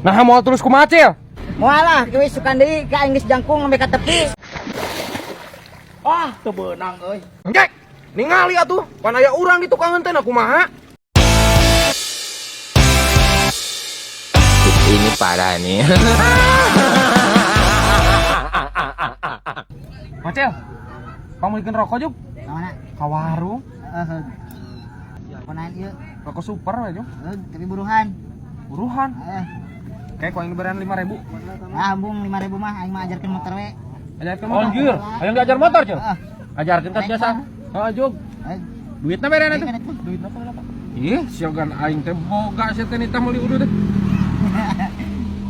Nah, mau terus kumaha, Cil? Moal lah, kieu sukan deui ka aing geus jangkung sampai ka tepi. Ah, teu beunang euy. Jack, ningali atuh, pan aya urang di tukangan teh na kumaha? Ini parah nih. Macel, kamu bikin rokok juk? Mana? Ka warung, Heeh. Konan ieu, rokok super we juk. heuh, tapi buruhan. Buruhan. Heeh. Kayak ku aing diberian 5.000. Ah, embung 5.000 mah aing mah ajarkeun motor we. Ajarkeun motor. Anjir, hayang diajar motor, Cil. Heeh. Ajarkeun kan biasa. Heeh, Jug. Heuh. Duitna berean atuh. Duitna atuh. Duitna apa? Ih, siogan aing teh boga sia teh nitah meuli uduh teh.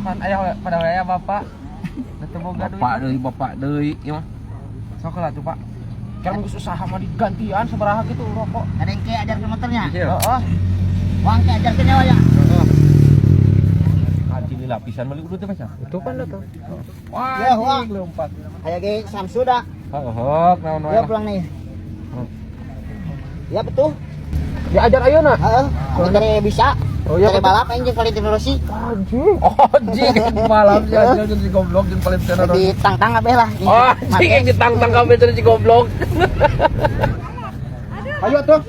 Pan aya pada aya bapak. Teu boga duit. Bapak deui, bapak deui, ieu mah. Sok lah tuh, Pak. Kan geus usaha mah digantian sabaraha gitu rokok. Ada yang ke ajarkeun motornya? Cil. Heeh. Wang ke ajarkeun nyawa ya. Heeh. Anjing lila pisan meuli uduh teh Mas. Itu kan dah tuh. Wah, Ya, wah. anjing, lompat. Aya ge Samsu dah. Heeh, naon wae. Ya pulang nih. Ya betul. Diajar ayeuna. Heeh, aing dari bisa. Oh iya, Dari betul. balap aing jeung Valentino Rossi. Anjing. Anjing malam sih anjing jadi goblok jeung paling tenar. Di tangtang kabeh lah. Oh, anjing yang ditantang kabeh jadi goblok. Ayo tuh.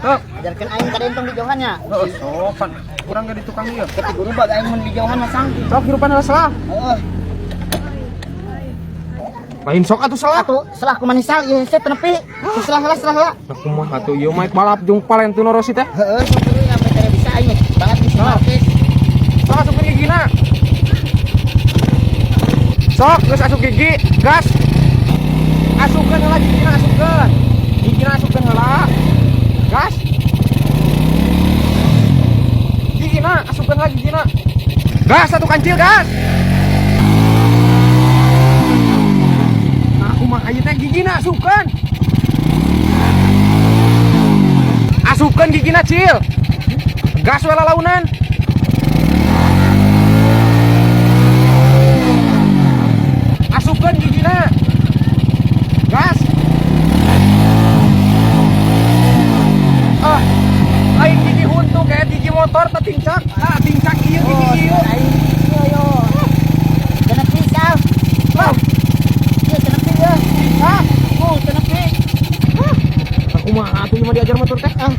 Tuh. Ajarkeun aing ka entong di jauhannya. Heeh, sopan. Kurang gak di tukang ieu. Ketik guru bag aing mun di jauhan masang. Sok hirupan heula salah. Heeh. Lain sok atuh salah. Atuh selah kumanisal ieu hese teu nepi. Selah heula selah heula. Nah, kumaha atuh ieu mah balap jeung Valentino Rossi teh. Heeh, sok deui sampai teu bisa aing banget di Marquez. Sok asupkeun gigina. Sok geus asup gigi, gas. Asupkeun heula gigina asupkeun. Gigina asupkeun heula. Gas. Gigina asupkeun heula gigina. Gas satu kancil gas. Nah, kumaha ieu teh gigina asupkeun. Asupkeun gigina cil. Gas we lalaunan. Asupkeun gigina. Gas. Ah, lain gigi huntu kayak gigi motor teh tincak. Ah, tincak ieu gigi ieu. Aing ieu yo. Teu nepi sal. Lah, Ieu teu nepi ieu. tincak. Oh, teu nepi. Aku mah atuh ieu mah diajar motor teh. Ah.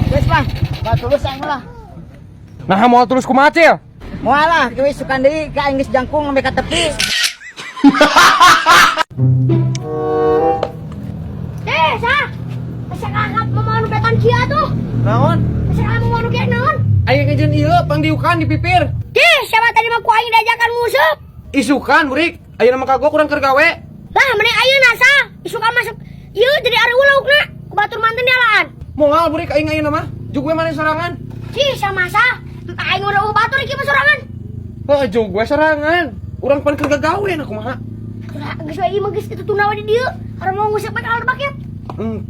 Geus lah. Batulus aing mah lah. Nah, mau terus kumaha, Cil? Moal lah, kieu sukan deui ka aing geus jangkung sampai ka tepi. Eh, sah. Asa kakap mau betan kia tuh. Naon? Asa kamu mau kieu naon? Aing ngejeun ieu pangdiukan di pipir. Kih, siapa tadi mah ku aing diajakan nguseup? Isukan, burik. Ayeuna mah kagok kurang keur gawe. Lah, mending ayeuna sah. Isukan masuk ieu jadi ari laukna. Ku batur manten dialaan. Moal burik aing ayeuna mah. Jug we maneh sorangan. Cih, sama sah. Aing udah batur iki mah sorangan. Heuh, jug we sorangan. Urang pan keur gawe na kumaha. Lah, geus we ieu mah geus itu tuna we di dieu. Harus mau nguseup bae ka baket.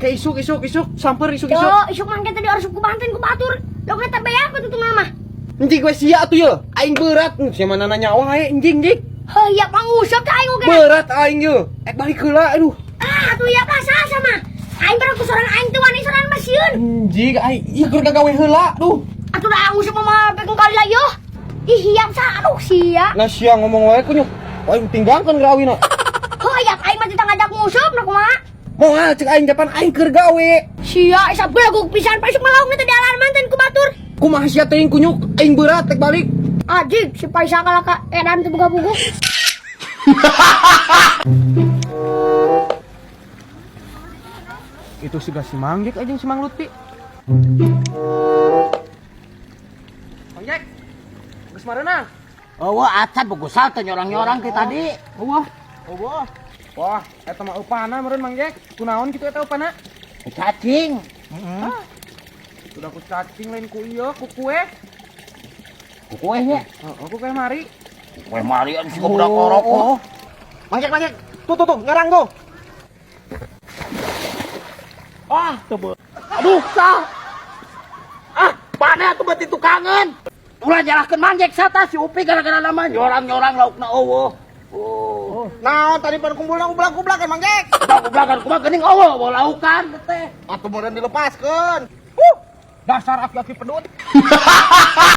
Ke isuk isuk isuk samper isuk isuk. Yo, isuk mangke tadi harus ku banten ku batur. Laukna teh beak ku tutuna mah. Anjing we sia atuh ye. Aing berat. Sia mana nanya wae anjing jing. Heuh, ya panguseup teh aing oge. Berat aing ye. Ek balik heula aduh. Ah, atuh ya lah sah sama. Aing baru ku sorangan aing teh wani sorangan mah sieun. Anjing aing ieu keur gagawe heula duh. Atuh dah nguseup mah pekung kali lah yo. Ih, hiap sah aduh sia. Nah sia ngomong wae kunyuk. Aing tinggalkeun gerawina. Heuh, ya aing mah teu ngajak nguseup na kumaha. Moal cek aing japan aing keur gawe. Sia isa belaguk pisan pa isuk malaungna teh dialaan manten ku batur. Kumaha sia teuing kunyuk aing berat tek balik. Ajig si Paisa kalah ka edan teu boga buku. Itu siga si Mangjek aja si Mang Lutfi. Mangjek. Geus mareunang. Eueuh acan bogosal teh nyorang-nyorang teh tadi. Eueuh. Eueuh. Wah, eta mah eupana meureun Mangjek. Kunaon kitu eta eupana? Cacing. Heeh. Sudah ku cacing lain ku ieu, ku kue. Ku kue nya. Heeh, ku kue mari. Kue mari anu si budak orok. Oh. Mangjek, Mangjek. Tuh tuh tuh, ngarang tuh. Ah, teu. Aduh, sah. Ah, pane atuh beuti tukangeun. Ulah nyalahkeun Mangjek sata si Upi gara-gara nama nyorang-nyorang laukna eueuh. Oh. Nah, tadi pada kumpulna ublag-ublakan Mang Jack. Ublag-ublakan kumaha geuning eueuh eueuh laukan teh. Atuh meureun dilepaskeun. Dasar aki-aki pedut.